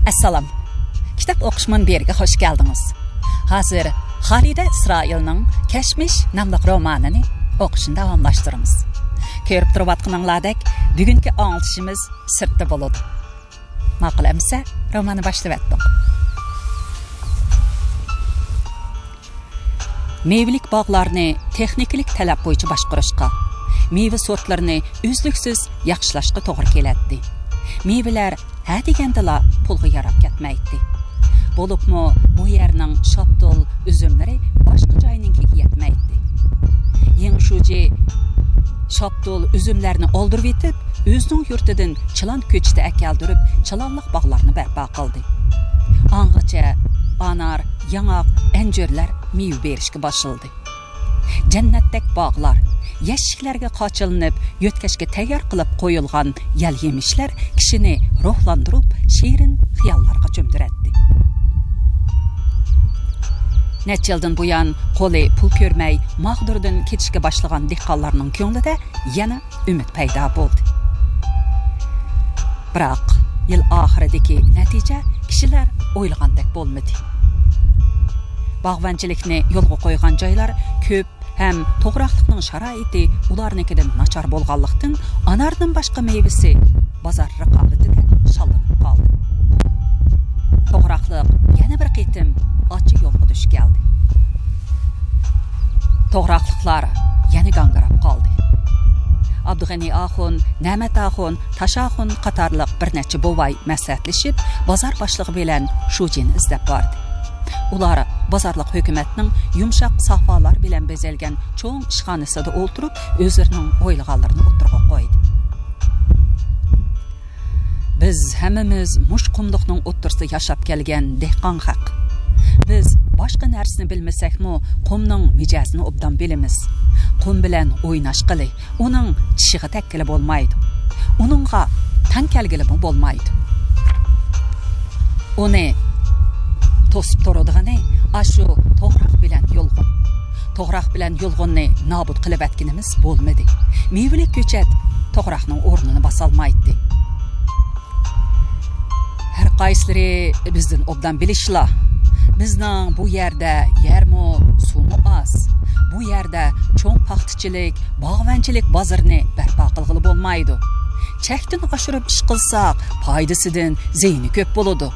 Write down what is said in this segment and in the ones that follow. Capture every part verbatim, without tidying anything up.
ئەسسالام. كىتاب ئوقۇش مۇنبىرىگە خۇش كەلدىڭىز. ھازىر خالىدە ئىسرائىلنىڭ كەشمىش ناملىق رومانىنى ئوقۇشنى داۋاملاشتۇرىمىز. كۆرۈپ تۇرۇۋاتقىنىڭلاردەك، بۈگۈنكى ئاڭلىتىشىمىز سىرتتا بولىدۇ. ماقۇل ئەمىسە، روماننى باشلىۋەتتۇق. مېۋىلىك باغلارنى تېخنىكىلىق تەلەپ بويىچە باشقۇرۇشقا، مېۋە سورتلىرىنى ئۈزلۈكسىز ياخشىلاشقا توغرا كېلەتتى. مېۋىلەر ھە دېگەندىلا پۇلغا ياراپ كەتمەيتتى. بولۇپمۇ بۇ يەرنىڭ شاپتۇل، ئۈزۈملىرى باشقا جاينىڭكىگە يەتمەيتتى. يېڭ شۇجى شاپتۇل، ئۈزۈملەرنى ئالدۇرۇۋېتىپ، ئۆزىنىڭ يۇرتىدىن چىلان كۆچىتى ئەكەلدۈرۈپ، چىلانلىق باغلارنى بەرپا قىلدى. ئاڭغىچە ئانار، ياڭاق، ئەنجۈرلەر مېۋە بېرىشكە باشلىدى. جەننەتتەك باغلار، يەشىكلەرگە قاچىلىنىپ، يۆتكەشكە تەييار قىلىپ قويۇلغان يەل يېمىشلەر كىشىنى روھلاندۇرۇپ، شېرىن خىياللارغا چۆمدۈرەتتى. نەچچە يىلدىن بۇيان قولى پۇل كۆرمەي، ماغدۇردىن كېتىشكە باشلىغان دېھقانلارنىڭ كۆڭلىدە يەنە ئۈمىد پەيدا بولدى. بىراق، يىل ئاخىرىدىكى نەتىجە كىشىلەر ئويلىغاندەك بولمىدى. باغۋەنچىلىكنى يولغا قويغان جايلار كۆپ ھەم توغراقلىقنىڭ شارائىتى ئۇلارنىڭكىدىن ناچار بولغانلىقتىن، ئاناردىن باشقا مېۋىسى بازار رىقابىتىدە شاللىنىپ قالدى. توغراقلىق يەنە بىر قېتىم ئاچا يولغا دۇچ كەلدى. توغراقلىقلار يەنە گاڭگىراپ قالدى. ئابدۇغېنى ئاخۇن، نەمەت ئاخۇن، تاش ئاخۇن قاتارلىق بىر نەچچە بوۋاي مەسلىھەتلىشىپ، بازار باشلىقى بىلەن شۇجىنى ئىزدەپ باردى. ئۇلار بازارلىق ھۆكۈمەتنىڭ يۇمشاق سافالار بىلەن بېزەلگەن چوڭ ئىشخانىسىدا ئولتۇرۇپ، ئۆزلىرىنىڭ ئويلىغانلىرىنى ئوتتۇرىغا قويدى. بىز ھەممىمىز مۇشۇ قۇملۇقنىڭ ئوتتۇرىسىدا ياشاپ كەلگەن دېھقان خەق. بىز باشقا نەرسىنى بىلمىسەكمۇ، قۇمنىڭ مىجەزىنى ئوبدان بىلىمىز. قۇم بىلەن ئويناشقىلى، ئۇنىڭ چىشىغا تەگكىلى بولمايدۇ. ئۇنىڭغا تەڭ كەلگىلىمۇ بولمايدۇ. ئۇنى توسۇپ تۇرىدىغىنى ئاشۇ توغراق بىلەن يۇلغۇن. توغراق بىلەن يۇلغۇننى نابۇت قىلىۋەتكىنىمىز بولمىدى. مېۋىلىك كۆچەت توغراقنىڭ ئورنىنى باسالمايتتى. ھەر قايسىلىرى بىزدىن ئوبدان بىلىشلا. بىزنىڭ بۇ يەردە يەرمۇ، سۇمۇ ئاز. بۇ يەردە چوڭ پاختىچىلىك، باغۋەنچىلىك بازىرىنى بەرپا قىلغىلى بولمايدۇ. چەكتىن ئاشۇرۇپ ئىش قىلساق، پايدىسىدىن زىيىنى كۆپ بولىدۇ.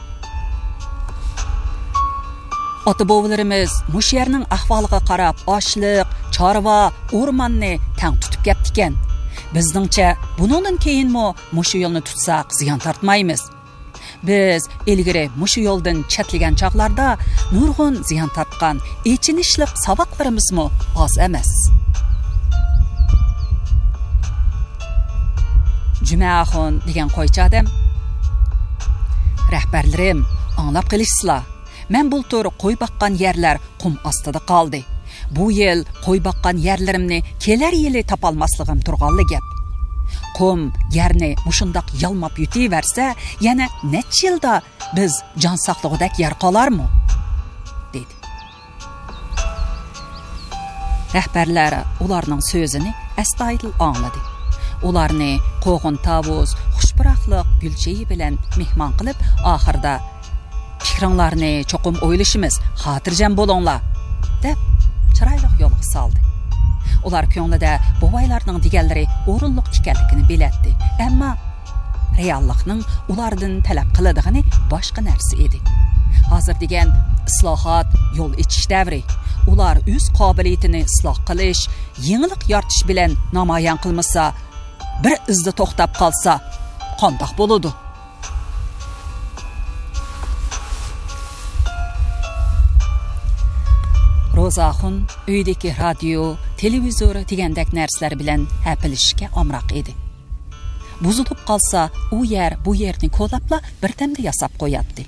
ئاتا-بوۋىلىرىمىز مۇشۇ يەرنىڭ ئەھۋالىغا قاراپ، ئاشلىق، چارۋا، ئورماننى تەڭ تۇتۇپ كەپتىكەن. بىزنىڭچە، بۇنىڭدىن كېيىنمۇ مۇشۇ يولنى تۇتساق، زىيان تارتمايمىز. بىز ئىلگىرى مۇشۇ يولدىن چەتلىگەن چاغلاردا نۇرغۇن زىيان تارتقان ئېچىنىشلىق ساۋاقلىرىمىزمۇ ئاز ئەمەس. جۈمە ئاخۇن دېگەن قويچى ئادەم، رەھبەرلىرىم، ئاڭلاپ قېلىشسىلا، مەن بۇلتۇر قوي باققان يەرلەر قۇم ئاستىدا قالدى. بۇ يىل قوي باققان يەرلىرىمنى كېلەر يىلى تاپالماسلىقىم تۇرغانلا گەپ. قۇم يەرنى مۇشۇنداق يالماپ يۈتۈۋەرسە، يەنە نەچچە يىلدا بىز جان ساقلىغۇدەك يەر قالارمۇ؟ دېدى. رەھبەرلەر ئۇلارنىڭ سۆزىنى ئەستايىدىل ئاڭلىدى. ئۇلارنى قوغۇن تاۋۇز، خۇش پۇراقلىق گۈلچېھى بىلەن مېھمان قىلىپ، ئاخىرىدا، «پىكرىڭلارنى چوقۇم ئويلىشىمىز، خاتىرجەم بولۇڭلار» دەپ، چىرايلىق يولغا سالدى. ئۇلار كۆڭلىدە بوۋايلارنىڭ دېگەنلىرى ئورۇنلۇق ئىكەنلىكىنى بىلەتتى، ئەمما رېئاللىقنىڭ ئۇلاردىن تەلەپ قىلىدىغىنى باشقا نەرسە ئىدى. ھازىر دېگەن ئىسلاھات، يول ئېچىش دەۋرى. ئۇلار ئۆز قابىلىيىتىنى ئىسلاھ قىلىش، يېڭىلىق يارىتىش بىلەن نامايان قىلمىسا، بىر ئىزدا توختاپ قالسا، قانداق بولىدۇ؟ روزاخۇن ئۆيدىكى رادىيو، تېلېۋىزور دېگەندەك نەرسىلەر بىلەن ھەپىلىشىشكە ئامراق ئىدى. بۇزۇلۇپ قالسا، ئۇ يەر، بۇ يەرنى كولاپلا بىردەمدە ياساپ قوياتتى.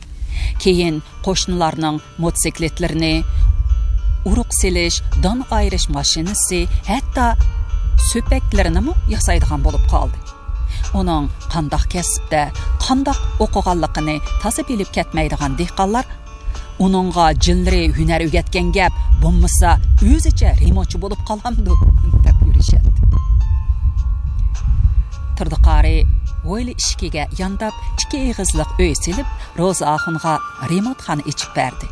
كېيىن قوشنىلارنىڭ موتوسىكلىتلىرىنى، ئۇرۇق سېلىش، دان ئايرىش ماشىنىسى، ھەتتا سۆپەكلىرىنىمۇ ياسايدىغان بولۇپ قالدى. ئۇنىڭ قانداق كەسىپتە، قانداق ئوقۇغانلىقىنى تازا بىلىپ كەتمەيدىغان دېھقانلار، «ئۇنىڭغا جىنلىرى ھۈنەر ئۆگەتكەن گەپ، بولمىسا ئۆزىچە رېمونتچى بولۇپ قالامدۇ؟» دەپ يۈرۈشەتتى. تۇردى قارى ھويلا ئىشىكىگە يانداپ، ئىككى ئېغىزلىق ئۆي سېلىپ، روزا ئاخۇنغا رېمونتخانا ئېچىپ بەردى.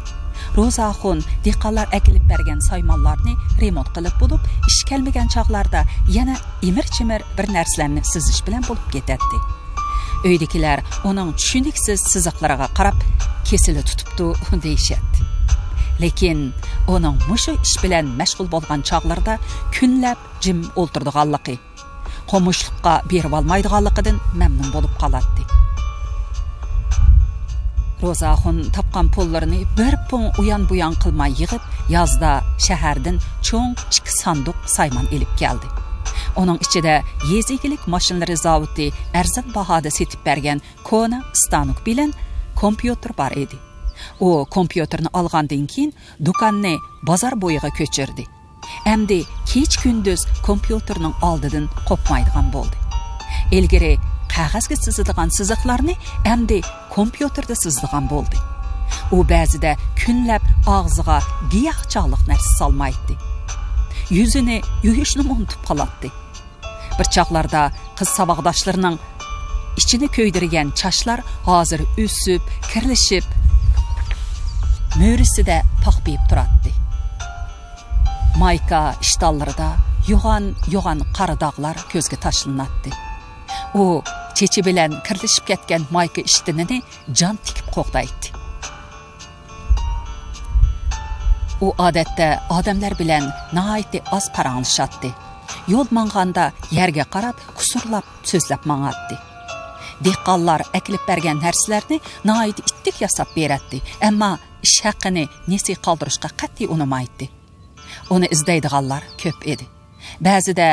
روزا ئاخۇن دېھقانلار ئەكېلىپ بەرگەن سايمانلارنى رېمونت قىلىپ بولۇپ، ئىش كەلمىگەن چاغلاردا يەنە ئىمىر-چىمىر بىر نەرسىلەرنى سىزىش بىلەن بولۇپ كېتەتتى. ئۆيدىكىلەر ئۇنىڭ چۈشىنىكسىز سىزىقلىرىغا قاراپ، «كېسىلى تۇتۇپتۇ» دېيىشەتتى. لېكىن ئۇنىڭ مۇشۇ ئىش بىلەن مەشغۇل بولغان چاغلىرىدا كۈنلەپ جىم ئولتۇرىدىغانلىقى، قومۇشلۇققا بېرىۋالمايدىغانلىقىدىن مەمنۇن بولۇپ قالاتتى. روزاخۇن تاپقان پۇللىرىنى بىر پۇڭ ئۇيان-بۇيان قىلماي يىغىپ، يازدا شەھەردىن چوڭ ئىككى ساندۇق سايمان ئېلىپ كەلدى. ئۇنىڭ ئىچىدە يېزا ئىگىلىك ماشىنىلىرى زاۋۇتى ئەرزان باھادا سېتىپ بەرگەن كونا ستانوك بىلەن كومپيۇتېر بار ئىدى. ئۇ كومپيۇتېرنى ئالغاندىن كېيىن، دۇكاننى بازار بويىغا كۆچۈردى. ئەمدى كېچە-كۈندۈز كومپيۇتېرنىڭ ئالدىدىن قوپمايدىغان بولدى. ئىلگىرى قەغەزگە سىزىدىغان سىزىقلارنى ئەمدى كومپيۇتېردا سىزىدىغان بولدى. ئۇ بەزىدە كۈنلەپ ئاغزىغا گىياھ چاغلىق نەرسە سالمايتتى. يۈزىنى يۇيۇشنىمۇ ئۇنتۇپ قالاتتى. بىر چاغلاردا قىز ساۋاقداشلىرىنىڭ ئىچىنى كۆيدۈرگەن چاچلار ھازىر ئۆسۈپ، كىرلىشىپ، مۈرىسىدە پاخپىيىپ تۇراتتى. مايكا ئىشتانلىرىدا يوغان-يوغان قارا داغلار كۆزگە تاشلىناتتى. ئۇ چېچى بىلەن كىرلىشىپ كەتكەن مايكا ئىشتىنىنى جان تىكىپ قوغدايتتى. ئۇ ئادەتتە ئادەملەر بىلەن ناھايىتى ئاز پاراڭلىشاتتى. يول ماڭغاندا يەرگە قاراپ، قۇسۇرلاپ سۆزلەپ ماڭاتتى. دېھقانلار ئەكېلىپ بەرگەن نەرسىلەرنى ناھايىتى ئىتتىك ياساپ بېرەتتى، ئەمما ئىش ھەققىنى نېسى قالدۇرۇشقا قەتئىي ئۇنىمايتتى. ئۇنى ئىزدەيدىغانلار كۆپ ئىدى. بەزىدە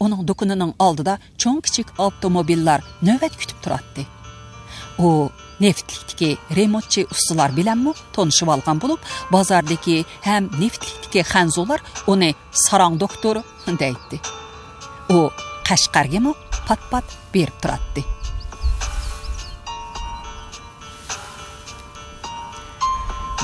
ئۇنىڭ دۇكىنىنىڭ ئالدىدا چوڭ-كىچىك ئاپتوموبىللار نۆۋەت كۈتۈپ تۇراتتى. ئۇ نېفىتلىكتىكى رېمونتچى ئۇستىلار بىلەنمۇ تونۇشۇۋالغان بولۇپ، بازاردىكى ھەم نېفىتلىكتىكى خەنزۇلار ئۇنى ساراڭ دوكتور دەيتتى. ئۇ قەشقەرگىمۇ پات-پات بېرىپ تۇراتتى.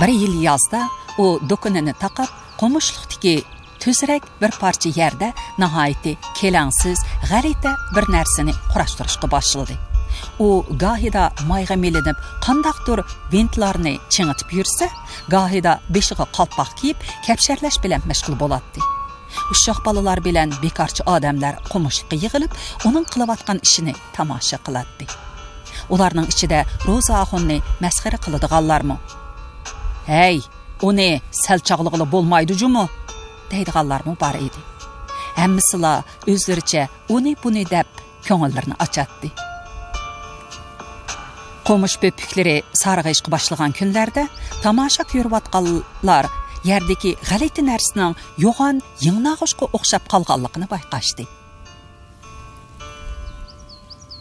بىر يىل يازدا ئۇ دۇكىنىنى تاقاپ، قومۇشلۇقتىكى تۈزرەك بىر پارچە يەردە ناھايىتى كېلەڭسىز، غەلىتە بىر نەرسىنى قۇراشتۇرۇشقا باشلىدى. ئۇ گاھىدا مايغا مىلىنىپ، قانداقتۇر ۋىنتلارنى چىڭىتىپ يۈرسە، گاھىدا بېشىغا قالپاق كىيىپ، كەپشەرلەش بىلەن مەشغۇل بولاتتى. ئۇششاق بالىلار بىلەن بىكارچى ئادەملەر قومۇشلۇققا يىغىلىپ، ئۇنىڭ قىلىۋاتقان ئىشىنى تاماشا قىلاتتى. ئۇلارنىڭ ئىچىدە روزا ئاخۇننى مەسخىرە قىلىدىغانلارمۇ، «ھەي، ئۇنى سەل چاغلىغىلى بولمايدۇ جۇمۇ» دەيدىغانلارمۇ بار ئىدى. ھەممىسىلا ئۆزلىرىچە ئۇنى-بۇنى دەپ كۆڭۈللىرىنى ئاچاتتى. قومۇش پۆپۈكلىرى سارغىيىشقا باشلىغان كۈنلەردە تاماشا كۆرۈۋاتقانلار يەردىكى غەلىتە نەرسىنىڭ يوغان يىڭناغۇچقا ئوخشاپ قالغانلىقىنى بايقاشتى.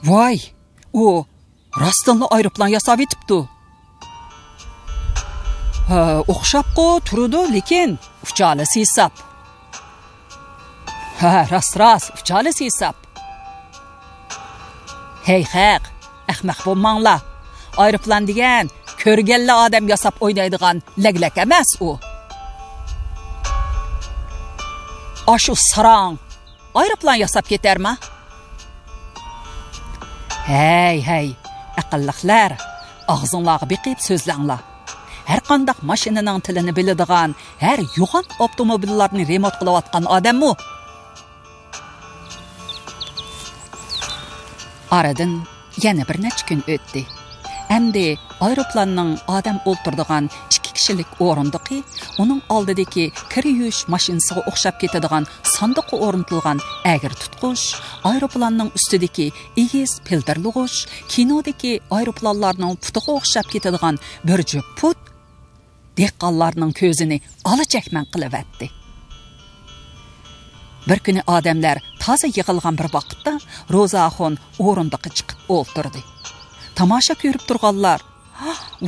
«ۋاي، ئۇ راستتىنلا ئايروپىلان ياساۋېتىپتۇ. ھە، ئوخشاپقۇ تۇرىدۇ، لېكىن ئۇچالىسى ھېساب. ھە، راست، راست، ئۇچالىسى ھېساب. ھەي خەق، ئەخمەق بولماڭلار. ئايروپىلان دېگەن كۆرگەنلا ئادەم ياساپ ئوينايدىغان لەگلەك ئەمەس ئۇ. ئاشۇ ساراڭ ئايروپىلان ياساپ كېتەرما؟» ھەي، ھەي، ئەقىللىقلار، ئاغزىڭلارغا بېقىپ سۆزلەڭلار. ھەرقانداق ماشىنىنىڭ تىلىنى بىلىدىغان، ھەر يوغان ئاپتوموبىللارنى رېمونت قىلىۋاتقان ئادەممۇ. ئارىدىن يەنە بىر نەچچە كۈن ئۆتتى. ئەمدى ئايروپىلاننىڭ ئادەم ئولتۇرىدىغان ئىككى كىشىلىك ئورۇندۇقى، ئۇنىڭ ئالدىدىكى كىر يۇيۇش ماشىنىسىغا ئوخشاپ كېتىدىغان ساندۇققا ئورنىتىلغان ئەگرى تۇتقۇچ، ئايروپىلاننىڭ ئۈستىدىكى ئېگىز پىلدىرلىغۇچ، كىنودىكى ئايروپىلانلارنىڭ پۇتىغا ئوخشاپ كېتىدىغان بىر جۈپ پۇت، دېھقانلارنىڭ كۆزىنى ئالا چەكمەن قىلىۋەتتى. بىر كۈنى ئادەملەر تازا يىغىلغان بىر ۋاقىتتا روزاخۇن ئورۇندۇققا چىقىپ ئولتۇردى. تاماشا كۆرۈپ تۇرغانلار،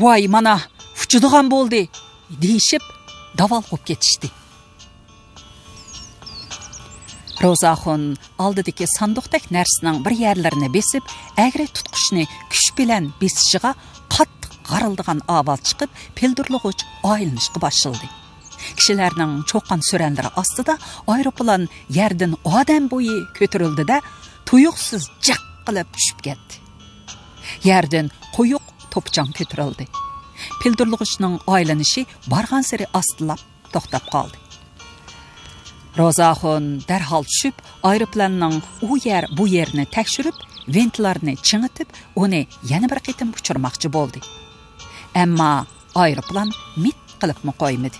«ۋاي، مانا، ئۇچىدىغان بولدى!» دېيىشىپ، داۋال قوپ كېتىشتى. روزاخۇن ئالدىدىكى ساندۇقتەك نەرسىنىڭ بىر يەرلىرىنى بېسىپ، ئەگرى تۇتقۇچنى كۈچ بىلەن بېسىشىغا قاتتىق غارىلدىغان ئاۋاز چىقىپ، پىلدىرلىغۇچ ئايلىنىشقا باشلىدى. كىشىلەرنىڭ چۇقان-سۈرەنلىرى ئاستىدا ئايروپىلان يەردىن ئادەم بويى كۆتۈرۈلدى-دە، تۇيۇقسىز جىق قىلىپ چۈشۈپ كەتتى. يەردىن قويۇق توپا-چاڭ كۆتۈرۈلدى. پىلدىرلىغۇچنىڭ ئايلىنىشى بارغانسېرى ئاستىلاپ توختاپ قالدى. روزاخۇن دەرھال چۈشۈپ، ئايروپىلاننىڭ ئۇ يەر، بۇ يېرىنى تەكشۈرۈپ، ۋىنتلارنى چىڭىتىپ، ئۇنى يەنە بىر قېتىم ئۇچۇرماقچى بولدى. ئەمما ئايروپىلان مىت قىلىپمۇ قويمىدى.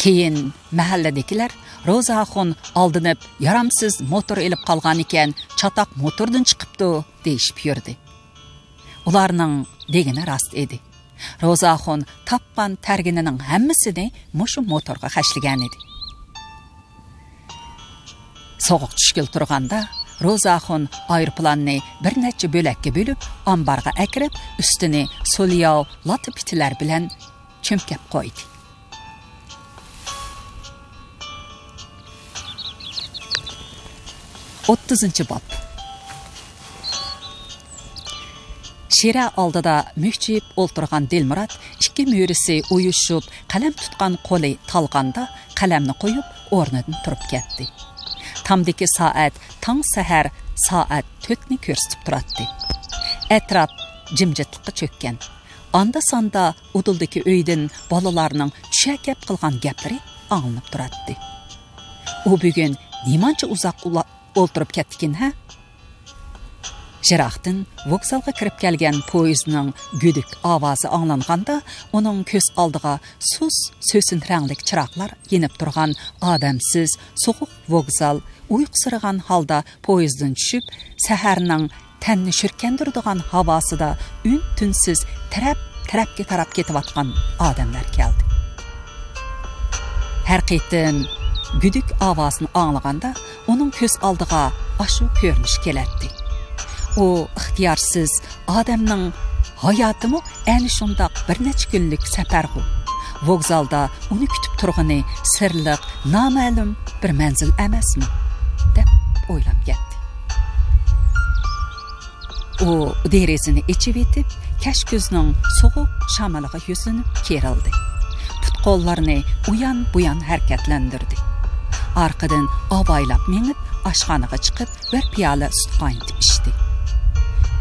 كېيىن مەھەللىدىكىلەر روزاخۇن ئالدىنىپ يارامسىز موتور ئېلىپ قالغانىكەن، چاتاق موتوردىن چىقىپتۇ دېيىشىپ يۈردى. ئۇلارنىڭ دېگىنى راست ئىدى. روزاخۇن تاپقان تەرگىنىنىڭ ھەممىسىنى مۇشۇ موتورغا خەجلىگەنىدى. سوغۇق چۈشكىلى تۇرغاندا، روزاخۇن ئايروپىلاننى بىر نەچچە بۆلەككە بۆلۈپ، ئامبارغا ئەكىرىپ، ئۈستىنى سولياۋ لاتا پىتىلەر بىلەن چۆمكەپ قويدى. ئوتتۇزىنچى باب. شىرە ئالدىدا مۈكچىيىپ ئولتۇرغان دىلمۇرات ئىككى مۈرىسى ئۇيۇشۇپ، قەلەم تۇتقان قولى تالغاندا، قەلەمنى قويۇپ، ئورنىدىن تۇرۇپ كەتتى. تامدىكى سائەت تاڭ سەھەر سائەت تۆتنى كۆرسىتىپ تۇراتتى. ئەتراپ جىمجىتلىققا چۆككەن. ئاندا-ساندا ئۇدۇلدىكى ئۆيدىن بالىلارنىڭ چۈشەكەپ قىلغان گەپلىرى ئاڭلىنىپ تۇراتتى. ئۇ بۈگۈن نېمانچە ئۇزاق ئۇلا-، ئولتۇرۇپ كەتتىكىن ھە؟ يىراقتىن ۋوگزالغا كىرىپ كەلگەن پويىزنىڭ گۈدۈك ئاۋازى ئاڭلانغاندا، ئۇنىڭ كۆز ئالدىغا سۇس سۆسۈن رەڭلىك چىراغلار يېنىپ تۇرغان ئادەمسىز، سوغۇق ۋوگزال، ئۇيقۇسىرىغان ھالدا پويىزدىن چۈشۈپ، سەھەرنىڭ تەننى شۈركەندۈرىدىغان ھاۋاسىدا ئۈن-تىنسىز تەرەپ-تەرەپكە تاراپ كېتىۋاتقان ئادەملەر كەلدى. ھەر قېتىم گۈدۈك ئاۋازىنى ئاڭلىغاندا، ئۇنىڭ كۆز ئالدىغا ئاشۇ كۆرۈنۈش كېلەتتى. ئۇ ئىختىيارسىز ئادەمنىڭ ھاياتىمۇ ئەنە شۇنداق بىر نەچچە كۈنلۈك سەپەرغۇ. ۋوگزالدا ئۇنى كۈتۈپ تۇرغىنى سىرلىق، نامەلۇم بىر مەنزىل ئەمەسمۇ؟ دەپ ئويلاپ كەتتى. ئۇ دېرىزىنى ئېچىۋېتىپ، كەچ كۈزنىڭ سوغۇق شامىلىغا يۈزلىنىپ كېرىلدى. پۇت-قوللىرىنى ئۇيان-بۇيان ھەرىكەتلەندۈردى. ئارقىدىن ئاۋايلاپ مېڭىپ، ئاشخانىغا چىقىپ، بىر پىيالە سۈت قاينىتىپ ئىچتى.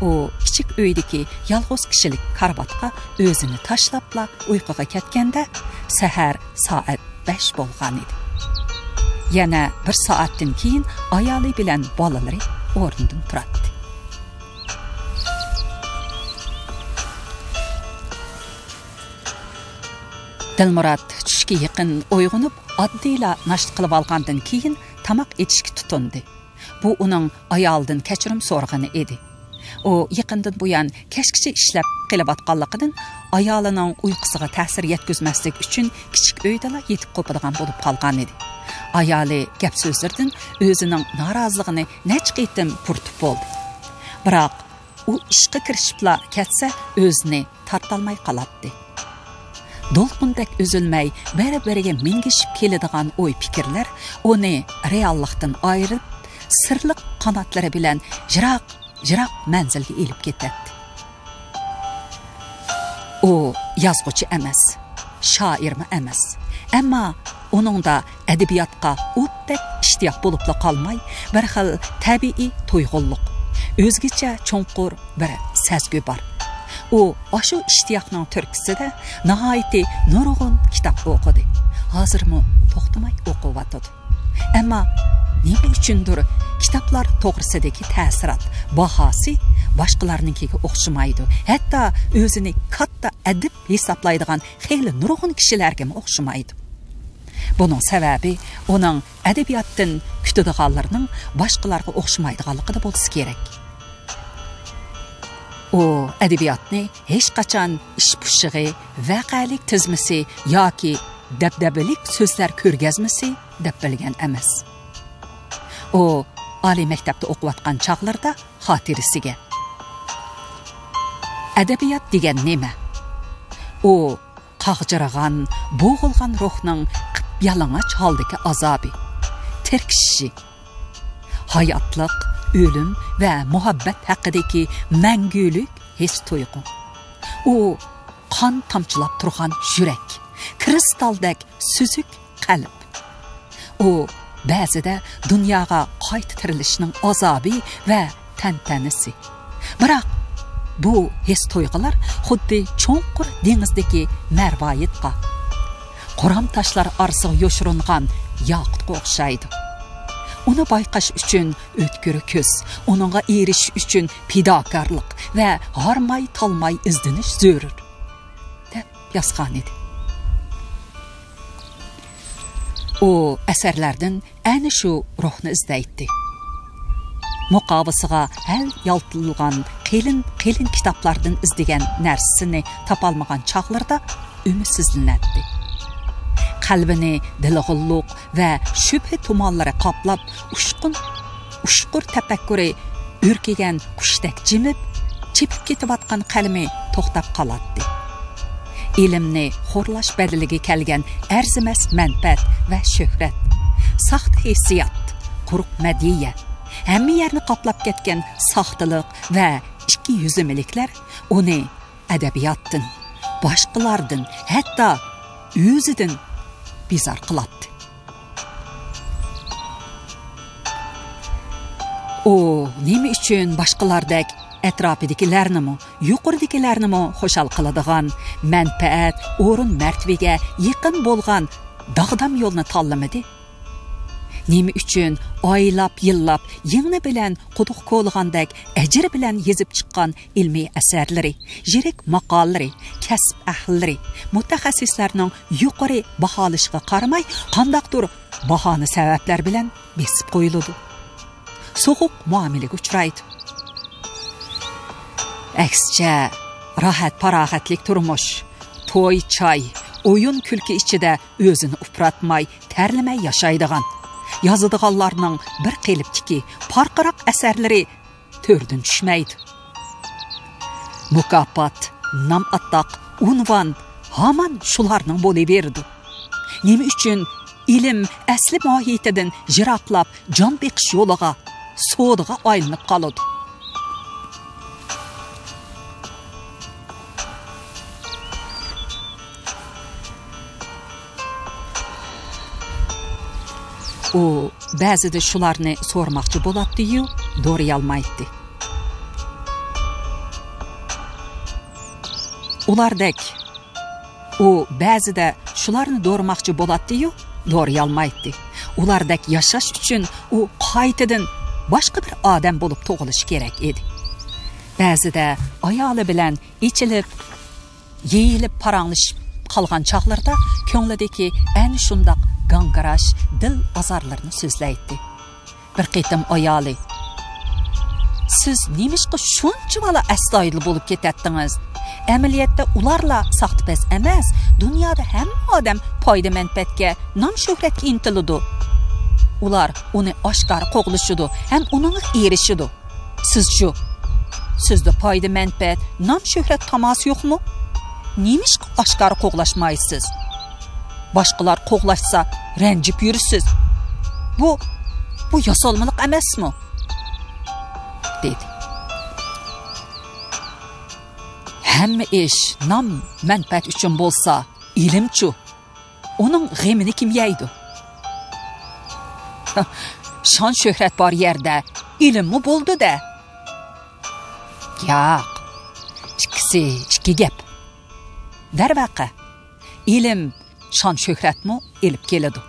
ئۇ كىچىك ئۆيدىكى يالغۇز كىشىلىك كارىۋاتقا ئۆزىنى تاشلاپلا ئۇيقۇغا كەتكەندە، سەھەر سائەت بەش بولغانىدى. يەنە بىر سائەتتىن كېيىن ئايالى بىلەن بالىلىرى ئورنىدىن تۇراتتى. دىلمۇرات چۈشكە يېقىن ئويغىنىپ، ئاددىيلا ناشتا قىلىۋالغاندىن كېيىن تاماق ئېتىشكە تۇتۇندى. بۇ ئۇنىڭ ئايالىدىن كەچۈرۈم سورىغىنى ئىدى. ئۇ يېقىندىن بۇيان كەچكىچە ئىشلەپ قېلىۋاتقانلىقىدىن، ئايالىنىڭ ئۇيقۇسىغا تەسىر يەتكۈزمەسلىك ئۈچۈن، كىچىك ئۆيدىلا يېتىپ قوپىدىغان بولۇپ قالغانىدى. ئايالى گەپ-سۆزلىرىدىن ئۆزىنىڭ نارازىلىقىنى نەچچە قېتىم پۇرىتىپ بولدى. بىراق، ئۇ ئىشقا كىرىشىپلا كەتسە، ئۆزىنى تارتالماي قالاتتى. دولقۇندەك ئۈزۈلمەي بىر-بىرىگە مىنگىشىپ كېلىدىغان ئوي-پىكىرلەر ئۇنى رېئاللىقتىن ئايرىپ، سىرلىق قاناتلىرى بىلەن يىراق، يىراق مەنزىلگە ئېلىپ كېتەتتى. ئۇ يازغۇچى ئەمەس، شائىرمۇ ئەمەس. ئەمما ئۇنىڭدا ئەدەبىياتقا ئوتتەك ئىشتىياق بولۇپلا قالماي، بىر خىل تەبىئىي تويغۇنلۇق، ئۆزگىچە چوڭقۇر بىر سەزگۈ بار. ئۇ ئاشۇ ئىشتىياقنىڭ تۈرتكىسىدە ناھايىتى نۇرغۇن كىتاب ئوقۇدى. ھازىرمۇ توختىماي ئوقۇۋاتىدۇ. ئەمما نېمە ئۈچۈندۇر كىتابلار توغرىسىدىكى تەسىرات، باھاسى باشقىلارنىڭكىگە ئوخشىمايدۇ. ھەتتا ئۆزىنى كاتتا ئەدىب ھېسابلايدىغان خېلى نۇرغۇن كىشىلەرگىمۇ ئوخشىمايدۇ. بۇنىڭ سەۋەبى ئۇنىڭ ئەدەبىياتتىن كۈتىدىغانلىرىنىڭ باشقىلارغا ئوخشىمايدىغانلىقىدا بولسا كېرەك. ئۇ ئەدەبىياتنى ھېچقاچان ئىش پۇشۇقى، ۋەقەلىك تىزمىسى ياكى دەبدەبىلىك سۆزلەر كۆرگەزمىسى دەپ بىلگەن ئەمەس. ئۇ ئالىي مەكتەپتە ئوقۇۋاتقان چاغلىرىدا خاتىرىسىگە، ئەدەبىيات دېگەن نېمە؟ ئۇ قاغجىرىغان، بوغۇلغان روھنىڭ قىپيالىڭاچ ھالدىكى ئازابى، تىركىشىشى، ھاياتلىق، ئۆلۈم ۋە مۇھەببەت ھەققىدىكى مەڭگۈلۈك ھېس-تۇيغۇ. ئۇ قان تامچىلاپ تۇرغان يۈرەك، كىرىستالدەك سۈزۈك قەلب. ئۇ بەزىدە دۇنياغا قايتا تىرىلىشنىڭ ئازابى ۋە تەنتەنىسى. بىراق بۇ ھېس-تۇيغۇلار خۇددى چوڭقۇر دېڭىزدىكى مەرۋايىتقا، قۇرام تاشلار ئارىسىغا يوشۇرۇنغان ياقۇتقا ئوخشايدۇ. ئۇنى بايقاش ئۈچۈن ئۆتكۈر كۆز، ئۇنىڭغا ئېرىشىش ئۈچۈن پىداكارلىق ۋە ھارماي-تالماي ئىزدىنىش زۆرۈر، دەپ يازغانىدى. ئۇ ئەسەرلەردىن ئەنە شۇ روھنى ئىزدەيتتى. مۇقاۋىسىغا ھەل يالتىلىغان قېلىن-قېلىن كىتابلاردىن ئىزدىگەن نەرسىسىنى تاپالمىغان چاغلىرىدا ئۈمىدسىزلىنەتتى. قەلبىنى دىلغۇنلۇق ۋە شۈبھە تۇمانلىرى قاپلاپ، ئۇچقۇن، ئۇچقۇر تەپەككۇرى ئۈركۈگەن قۇشتەك جىمىپ، چېپىپ كېتىۋاتقان قەلىمى توختاپ قالاتتى. ئىلىمنى خورلاش بەدىلىگە كەلگەن ئەرزىمەس مەنپەئەت ۋە شۆھرەت، ساختا ھېسسىيات، قۇرۇق مەدھىيە، ھەممە يەرنى قاپلاپ كەتكەن ساختىلىق ۋە ئىككى يۈزلىمىلىكلەر ئۇنى ئەدەبىياتتىن، باشقىلاردىن، ھەتتا ئۆزىدىن بىزار قىلاتتى. ئۇ نېمە ئۈچۈن باشقىلاردەك ئەتراپىدىكىلەرنىمۇ، يۇقىرىدىكىلەرنىمۇ خۇشال قىلىدىغان، مەنپەئەت، ئورۇن-مەرتىۋىگە يېقىن بولغان داغدام يولنى تاللىمىدى؟ نېمە ئۈچۈن ئايلاپ، يىللاپ، يىڭنە بىلەن قۇدۇق كولىغاندەك ئەجىر بىلەن يېزىپ چىققان ئىلمىي ئەسەرلىرى، يىرىك ماقالىلىرى، كەسىپ ئەھلىلىرى، مۇتەخەسسىسلەرنىڭ يۇقىرى باھالىشىغا قارىماي، قانداقتۇر باھانە-سەۋەبلەر بىلەن بېسىپ قويۇلىدۇ، سوغۇق مۇئامىلىگە ئۇچرايدۇ. ئەكسىچە، راھەت-پاراغەتلىك تۇرمۇش، توي-چاي، ئويۇن-كۈلكە ئىچىدە ئۆزىنى ئۇپراتماي، تەرلىمەي ياشايدىغان، يازىدىغانلارنىڭ بىر قېلىپتىكى پارقىراق ئەسەرلىرى تۆردىن چۈشمەيدۇ. مۇكاپات، نام-ئاتاق، ئۇنۋان ھامان شۇلارنىڭ بولۇۋېرىدۇ. نېمە ئۈچۈن ئىلىم ئەسلى ماھىيىتىدىن يىراقلاپ، جان بېقىش يولىغا، سودىغا ئايلىنىپ قالىدۇ؟ ئۇ بەزىدە شۇلارنى سورىماقچى بولاتتى-يۇ، دورىيالمايتتى. ئۇلاردەك، ئۇ بەزىدە شۇلارنى دورىماقچى بولاتتى-يۇ، دورىيالمايتتى. ئۇلاردەك ياشاش ئۈچۈن ئۇ قايتىدىن باشقا بىر ئادەم بولۇپ تۇغۇلۇشى كېرەك ئىدى. بەزىدە ئايالى بىلەن ئېچىلىپ، يېيىلىپ پاراڭلىشىپ قالغان چاغلىرىدا كۆڭلىدىكى ئەنە شۇنداق گاڭگىراش، دىل ئازارلىرىنى سۆزلەيتتى. بىر قېتىم ئايالى، «سىز نېمىشقا شۇنچىۋالا ئەستايىدىل بولۇپ كېتەتتىڭىز؟ ئەمەلىيەتتە ئۇلارلا ساختىپەز ئەمەس، دۇنيادا ھەممە ئادەم پايدا-مەنپەئەتكە، نام-شۆھرەتكە ئىنتىلىدۇ. ئۇلار ئۇنى ئاشكارا قوغلىشىدۇ ھەم ئۇنىڭغا ئېرىشىدۇ. سىزچۇ؟ سىزدە پايدا-مەنپەئەت، نام-شۆھرەت تاماسى يوقمۇ؟ نېمىشقا ئاشكارا قوغلاشمايسىز؟ باشقىلار قوغلاشسا رەنجىپ يۈرىسىز. بۇ، بۇ ياسالمىلىق ئەمەسمۇ؟» دېدى. «ھەممە ئىش نام-مەنپەئەت ئۈچۈن بولسا، ئىلىمچۇ؟ ئۇنىڭ غېمىنى كىم يەيدۇ؟» «شان-شۆھرەت بار يەردە ئىلىممۇ بولىدۇ-دە.» «ياق، ئىككىسى ئىككى گەپ. دەرۋەقە، ئىلىم شان-شۆھرەتمۇ ئېلىپ كېلىدۇ.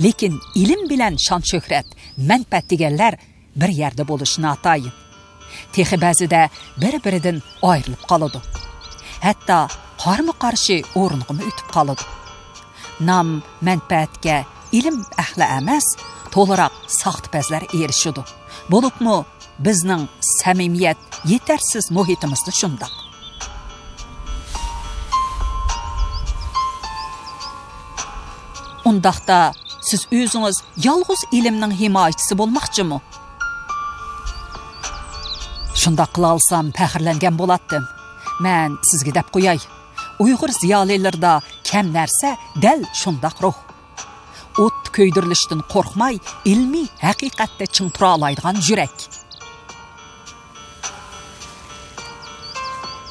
لېكىن ئىلىم بىلەن شان-شۆھرەت، مەنپەئەت دېگەنلەر بىر يەردە بولۇشى ناتايىن. تېخى بەزىدە بىر-بىرىدىن ئايرىلىپ قالىدۇ. ھەتتا قارمۇ-قارشى ئورۇنغىمۇ ئۆتۈپ قالىدۇ. نام-مەنپەئەتكە ئىلىم ئەھلى ئەمەس، تولىراق ساختىپەزلەر ئېرىشىدۇ. بولۇپمۇ بىزنىڭ سەمىمىيەت، يېتەرسىز مۇھىتىمىزدا شۇنداق.» «ئۇنداقتا سىز ئۆزىڭىز يالغۇز ئىلىمنىڭ ھىمايىچىسى بولماقچىمۇ؟» «شۇنداق قىلالىسام پەخىرلەنگەن بولاتتىم. مەن سىزگە دەپ قوياي، ئۇيغۇر زىيالىيلىرىدا كەم نەرسە دەل شۇنداق روھ. ئوتتا كۆيدۈرۈلۈشتىن قورقماي، ئىلمىي ھەقىقەتتە چىڭ تۇرالايدىغان يۈرەك.»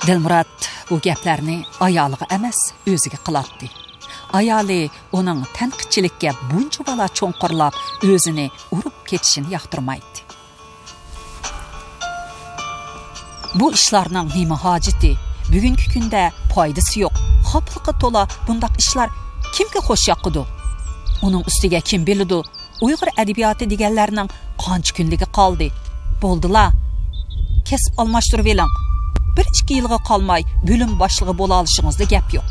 دىلمۇرات بۇ گەپلەرنى ئايالىغا ئەمەس، ئۆزىگە قىلاتتى. ئايالى ئۇنىڭ تەنقىدچىلىككە بۇنچىۋالا چوڭقۇرلاپ، ئۆزىنى ئۇرۇپ كېتىشىنى ياقتۇرمايتتى. بۇ ئىشلارنىڭ نېمە ھاجىتى؟ بۈگۈنكى كۈندە پايدىسى يوق. خاپىلىققا تولا بۇنداق ئىشلار كىمگە خوش ياقىدۇ؟ ئۇنىڭ ئۈستىگە كىم بىلىدۇ؟ ئۇيغۇر ئەدەبىياتى دېگەنلەرنىڭ قانچە كۈنلۈكى قالدى؟ بولدىلا. كەسىپ ئالماشتۇرۇۋېلىڭ. بىر ئىككى يىلغا قالماي بۆلۈم باشلىقى بولالىشىڭىزدا گەپ يوق.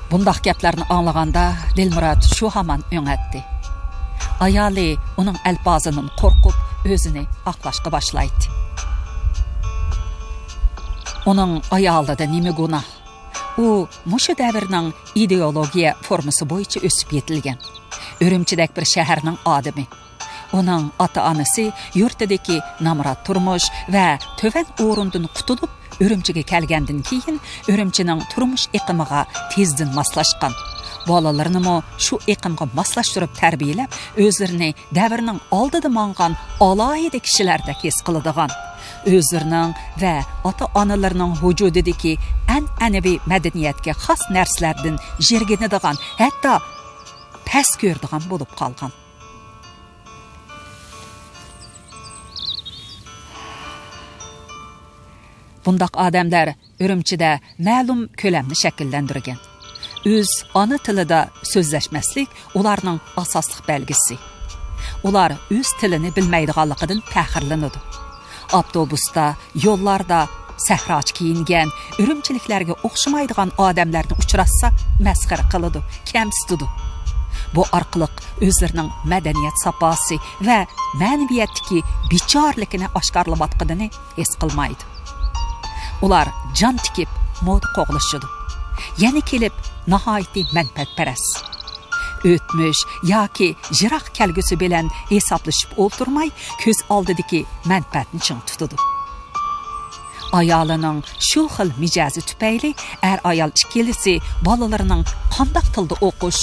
بۇنداق گەپلەرنى ئاڭلىغاندا دىلمۇرات شۇ ھامان ئۆڭەتتى. ئايالى ئۇنىڭ ئەلپازىدىن قورقۇپ، ئۆزىنى ئاقلاشقا باشلايتتى. ئۇنىڭ ئايالىدا نېمە گۇناھ؟ ئۇ مۇشۇ دەۋرنىڭ ئىدېئولوگىيە فورمىسى بويىچە ئۆسۈپ يېتىلگەن. ئۈرۈمچىدەك بىر شەھەرنىڭ ئادىمى. ئۇنىڭ ئاتا-ئانىسى يۇرتىدىكى نامرات تۇرمۇش ۋە تۆۋەن ئورۇندىن قۇتۇلۇپ، ئۈرۈمچىگە كەلگەندىن كېيىن، ئۈرۈمچىنىڭ تۇرمۇش ئېقىمىغا تېزدىن ماسلاشقان. بالىلىرىنىمۇ شۇ ئېقىمغا ماسلاشتۇرۇپ تەربىيەلەپ، ئۆزلىرىنى دەۋرنىڭ ئالدىدا ماڭغان ئالاھىدە كىشىلەردەك ھېس قىلىدىغان، ئۆزلىرىنىڭ ۋە ئاتا-ئانىلىرىنىڭ ۋۇجۇدىدىكى ئەنئەنىۋى مەدەنىيەتكە خاس نەرسىلەردىن يىرگىنىدىغان، ھەتتا پەس كۆرىدىغان بولۇپ قالغان. بۇنداق ئادەملەر ئۈرۈمچىدە مەلۇم كۆلەمنى شەكىللەندۈرگەن. ئۆز ئانا تىلىدا سۆزلەشمەسلىك ئۇلارنىڭ ئاساسلىق بەلگىسى. ئۇلار ئۆز تىلىنى بىلمەيدىغانلىقىدىن پەخىرلىنىدۇ. ئاپتوبۇستا، يوللاردا سەھراچە كىيىنگەن، ئۈرۈمچىلىكلەرگە ئوخشىمايدىغان ئادەملەرنى ئۇچراتسا، مەسخىرە قىلىدۇ، كەمسىتىدۇ. بۇ ئارقىلىق ئۆزلىرىنىڭ مەدەنىيەت ساپاسى ۋە مەنىۋىيەتتىكى بىچارىلىكىنى ئاشكارىلىۋاتقىنىنى ھېس قىلمايدۇ. ئۇلار جان تىكىپ مودا قوغلىشىدۇ. يەنە كېلىپ ناھايىتى مەنپەئەتپەرەس. ئۆتمۈش ياكى يىراق كەلگۈسى بىلەن ھېسابلىشىپ ئولتۇرماي، كۆز ئالدىدىكى مەنپەئەتنى چىڭ تۇتىدۇ. ئايالىنىڭ شۇ خىل مىجەزى تۈپەيلى ئەر-ئايال ئىككىلىسى بالىلىرىنىڭ قانداق تىلدا ئوقۇش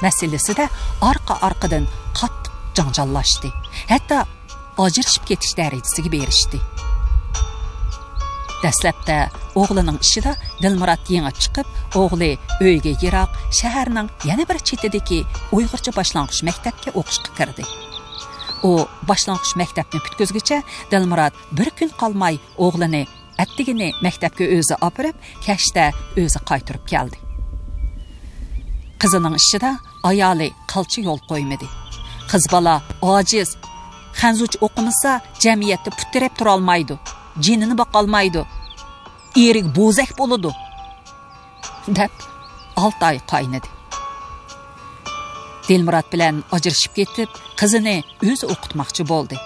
مەسىلىسىدە ئارقا-ئارقىدىن قاتتىق جاڭجاللاشتى. ھەتتا ئاجرىشىپ كېتىش دەرىجىسىگە بېرىشتى. دەسلەپتە ئوغلىنىڭ ئىشىدا دىلمۇرات يېڭىپ چىقىپ، ئوغلى ئۆيگە يىراق، شەھەرنىڭ يەنە بىر چېتىدىكى ئۇيغۇرچە باشلانغۇچ مەكتەپكە ئوقۇشقا كىردى. ئۇ باشلانغۇچ مەكتەپنى پۈتكۈزگۈچە دىلمۇرات بىر كۈن قالماي ئوغلىنى ئەتىگىنى مەكتەپكە ئۆزى ئاپىرىپ، كەچتە ئۆزى قايتۇرۇپ كەلدى. قىزىنىڭ ئىشىدا ئايالى قىلچە يول قويمىدى. قىز بالا ئاجىز، خەنزۇچە ئوقۇمىسا جەمئىيەتتە پۇت تىرەپ تۇرالمايدۇ، جېنىنى باقالمايدۇ، ئېرىگە بوزەك بولىدۇ، دەپ ئالتە ئاي قاينىدى. دىلمۇرات بىلەن ئاجرىشىپ كېتىپ، قىزىنى ئۆزى ئوقۇتماقچى بولدى.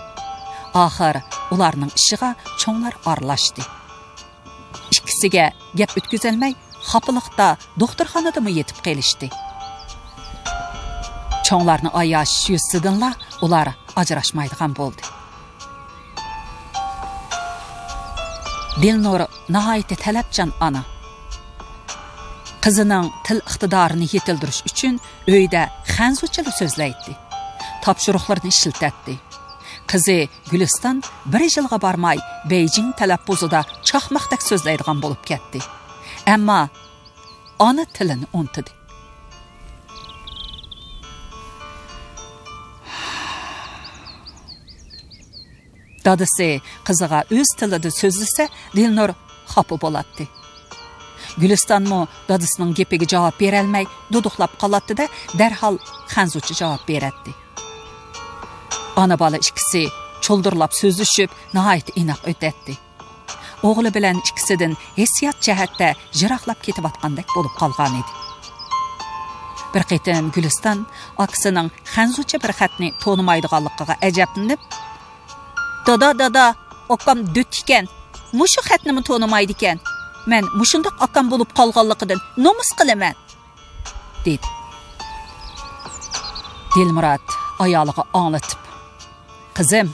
ئاخىر ئۇلارنىڭ ئىشىغا چوڭلار ئارىلاشتى. ئىككىسىگە گەپ ئۆتكۈزەلمەي، خاپىلىقتا دوختۇرخانىدىمۇ يېتىپ قېلىشتى. چوڭلارنى ئاياش يۈزىسىدىنلا ئۇلار ئاجراشمايدىغان بولدى. دىلنۇر ناھايىتى تەلەپچان ئانا. قىزىنىڭ تىل ئىقتىدارىنى يېتىلدۈرۈش ئۈچۈن ئۆيدە خەنزۇچىلا سۆزلەيتتى. تاپشۇرۇقلىرىنى ئىشلىتەتتى. قىزى گۈلىستان بىر يىلغا بارماي بېيجىڭ تەلەپپۇزىدا چاقماقتەك سۆزلەيدىغان بولۇپ كەتتى. ئەمما ئانا تىلىنى ئۇنتۇدى. دادىسى قىزىغا ئۆز تىلىدا سۆزلىسە، دىلنۇر خاپا بولاتتى. گۈلىستانمۇ دادىسىنىڭ گېپىگە جاۋاب بېرەلمەي دۇدۇقلاپ قالاتتى-دە، دەرھال خەنزۇچە جاۋاب بېرەتتى. ئانا-بالا ئىككىسى چۇلدۇرلاپ سۆزلىشىپ، ناھايىتى ئىناق ئۆتەتتى. ئوغلى بىلەن ئىككىسىدىن ھېسسىيات جەھەتتە يىراقلاپ كېتىۋاتقاندەك بولۇپ قالغانىدى. بىر قېتىم گۈلىستان ئاكىسىنىڭ خەنزۇچە بىر خەتنى تونۇمايدىغانلىقىغا ئەجەبلىنىپ، «دادا، دادا، ئاكام دۆت ئىكەن، مۇشۇ خەتنىمۇ تونۇمايدىكەن. مەن مۇشۇنداق ئاكام بولۇپ قالغانلىقىدىن نومۇس قىلىمەن.» دېدى. دىلمۇرات ئايالىغا ئاڭلىتىپ، «قىزىم،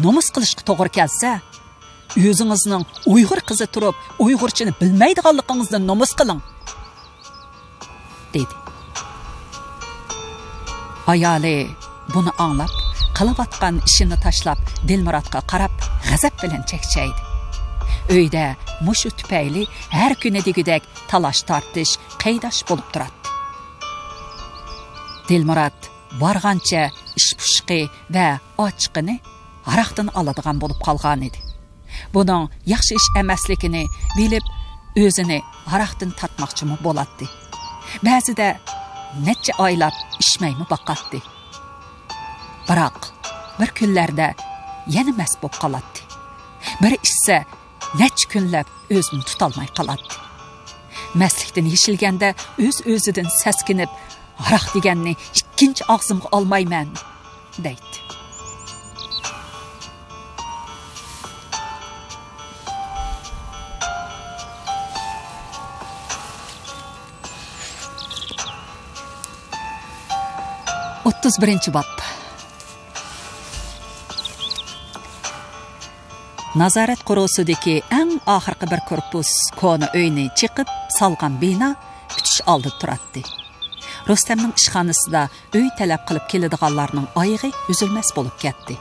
نومۇس قىلىشقا توغرا كەلسە، ئۆزىڭىزنىڭ ئۇيغۇر قىزى تۇرۇپ، ئۇيغۇرچىنى بىلمەيدىغانلىقىڭىزدىن نومۇس قىلىڭ.» دېدى. ئايالى بۇنى ئاڭلاپ، قىلىۋاتقان ئىشىنى تاشلاپ، دىلمۇراتقا قاراپ، غەزەپ بىلەن چەكچەيدى. ئۆيدە مۇشۇ تۈپەيلى ھەر كۈنى دېگۈدەك تالاش-تارتىش، قەيداش بولۇپ تۇراتتى. دىلمۇرات بارغانچە ئىش پۇشۇقى ۋە ئاچچىقىنى ھاراقتىن ئالىدىغان بولۇپ قالغانىدى. بۇنىڭ ياخشى ئىش ئەمەسلىكىنى بىلىپ، ئۆزىنى ھاراقتىن تارتماقچىمۇ بولاتتى. بەزىدە نەچچە ئايلاپ ئىچمەيمۇ باقاتتى. بىراق، بىر كۈنلەردە يەنە مەست بولۇپ قالاتتى. بىر ئىچسە، نەچچە كۈنلەپ ئۆزىنى تۇتالماي قالاتتى. مەستلىكتىن يېشىلگەندە ئۆز-ئۆزىدىن سەسكىنىپ، «ھاراق دېگەننى ئىككىنچى ئاغزىمغا ئالمايمەن» دەيتتى. ئوتتۇز بىرىنچى باب. نازارەت قورۇسىدىكى ئەڭ ئاخىرقى بىر كورپۇس كونا ئۆينى چېقىپ سالغان بىنا پۈتۈش ئالدىدا تۇراتتى. رۇستەمنىڭ ئىشخانىسىدا ئۆي تەلەپ قىلىپ كېلىدىغانلارنىڭ ئايىغى ئۈزۈلمەس بولۇپ كەتتى.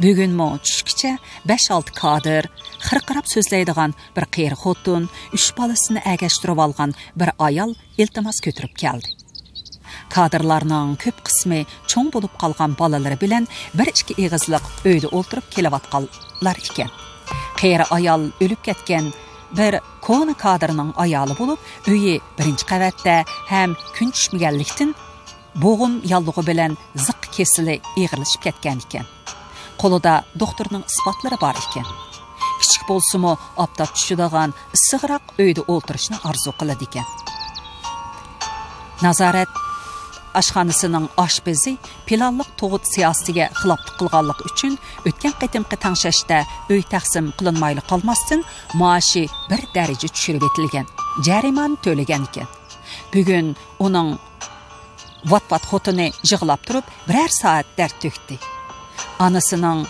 بۈگۈنمۇ چۈشكىچە بەش-ئالتە كادىر، خىرقىراپ سۆزلەيدىغان بىر قېرى خوتۇن، ئۈچ بالىسىنى ئەگەشتۈرۈۋالغان بىر ئايال ئىلتىماس كۆتۈرۈپ كەلدى. كادىرلارنىڭ كۆپ قىسمى چوڭ بولۇپ قالغان بالىلىرى بىلەن بىر-ئىككى ئېغىزلىق ئۆيدە ئولتۇرۇپ كېلىۋاتقانلار ئىكەن. قېرى ئايال ئۆلۈپ كەتكەن بىر كونا كادىرنىڭ ئايالى بولۇپ، ئۆيى بىرىنچى قەۋەتتە ھەم كۈن چۈشمىگەنلىكتىن، بوغۇم ياللۇغى بىلەن زىققا كېسىلى ئېغىرلىشىپ كەتكەن ئىكەن. قولىدا دوختۇرنىڭ ئىسپاتلىرى بار ئىكەن. كىچىك بولسىمۇ، ئاپتاپ چۈشىدىغان ئىسسىقراق ئۆيدە ئولتۇرۇشنى ئارزۇ قىلىدىكەن. نازارەت ئاشخانىسىنىڭ ئاشپىزى پىلانلىق تۇغۇت سىياسىتىگە خىلاپلىق قىلغانلىقى ئۈچۈن، ئۆتكەن قېتىمقى تەڭشەشتە ئۆي تەقسىم قىلىنمايلا قالماستىن، مائاشى بىر دەرىجە چۈشۈرۈۋېتىلگەن، جەرىمانە تۆلىگەن ئىكەن. بۈگۈن ئۇنىڭ ۋات-ۋات خوتۇنى يىغلاپ تۇرۇپ، بىرەر سائەت دەرد تۆكتى. ئانىسىنىڭ